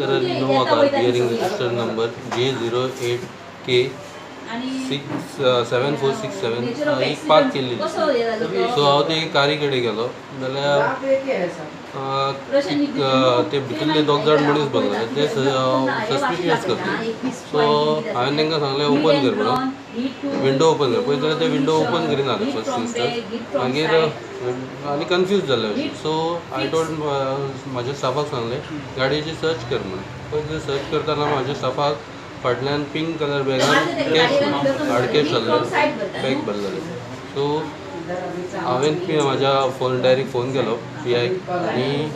after an Innova car bearing register number J 08 K 6 7467 एक park केल्ली. So हांव ते कारी कडेन गेलो जाल्यार ते भितरले दोग जाण मनीस बसलेले, ते सस्पिशियस करता. सो हांवें तांकां सांगलें, ओपन कर म्हणून, विंडो ओपन कर. पळयत जाल्यार ते विंडो ओपन करिना फर्स्ट इन्स्टन्स. मागीर आनी कन्फ्यूज जाल्ले. सो I told, म्हाज्या स्टाफाक सांगलें, गाडयेची सर्च कर म्हणून. पळयत सर्च करतना म्हाज्या स्टाफाक फाटल्यान पिंक कलर बॅगान कॅश, हार्ड कॅश जाल्ले, बॅग भरलेले. सो हांवें म्हाज्या फोन डायरेक्ट फोन केलो पी आयक आनी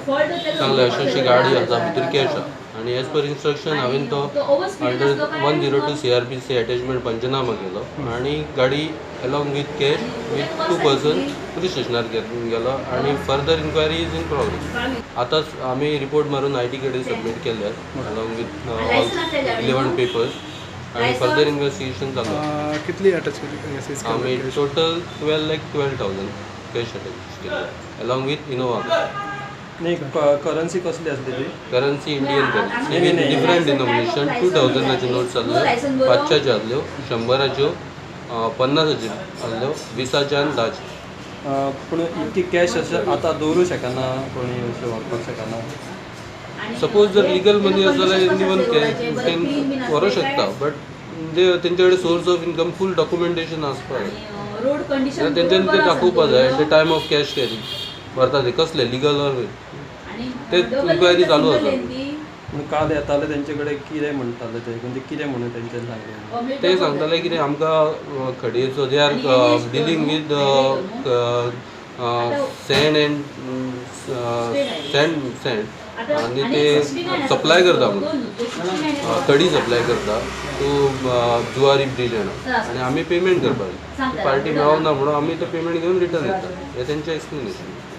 सांगलें, अशी अशी गाडी आसा, भितर कॅश आसा. आनी एज पर इन्स्ट्रक्शन हांवें तो under 102 CrPC attachment पंचनामा केलो आनी गाडी along with cash with two person police स्टेशनार गेलो आनी further inquiry is in progress. आतांच आमी रिपोर्ट मारून I T कडेन सबमीट केले along with all relevant papers आनी फर्दर इन्वेस्टिगेशन चालू आसा. कितली अटॅच केली, सीज आमी केली? Total 12,12,000 cash attach केले अलॉंग विथ इनोवा. नाही, करन्सी कसली आसली ती? Currency Indian currency with different denomination. 2000ाच्यो नोट्स आसल्यो, 500च्यो आसल्यो, 100च्यो, 50च्यो आसल्यो, 20च्यो आनी 10च्यो. पूण इतकी कॅश अशें आतां दवरूं शकना कोणी, अशें व्हरपाक शकना. सपोज जर लिगल मनी आसा जाल्यार इवन can व्हरूंक शकता, बट ते तेंचे कडेन source of income, full documentation आसपाक जाय. जाल्यार तेंच्यांनी ते दाखोवपा जाय at the time of cash carry व्हरता ते कसले लिगल ऑर ते. इन्क्वायरी चालू आसा. पूण काल येताले तेंचे कडेन कितें म्हणटाले ते, म्हणजे कितें म्हणून तेंच्यांनी सांगलें? ते सांगताले कितें आमकां खडयेचो, they are dealing with sand and sand आनी ते सप्लाय करता म्हणून, खडी सप्लाय करता टू जुवारी ब्रीज येणा आनी आमी पेमेंट करपाक जाय, पार्टी मेळोंक ना म्हणून आमी ते पेमेंट घेवन रिटर्न येता, हें तेंचें एक्सप्लेनेशन.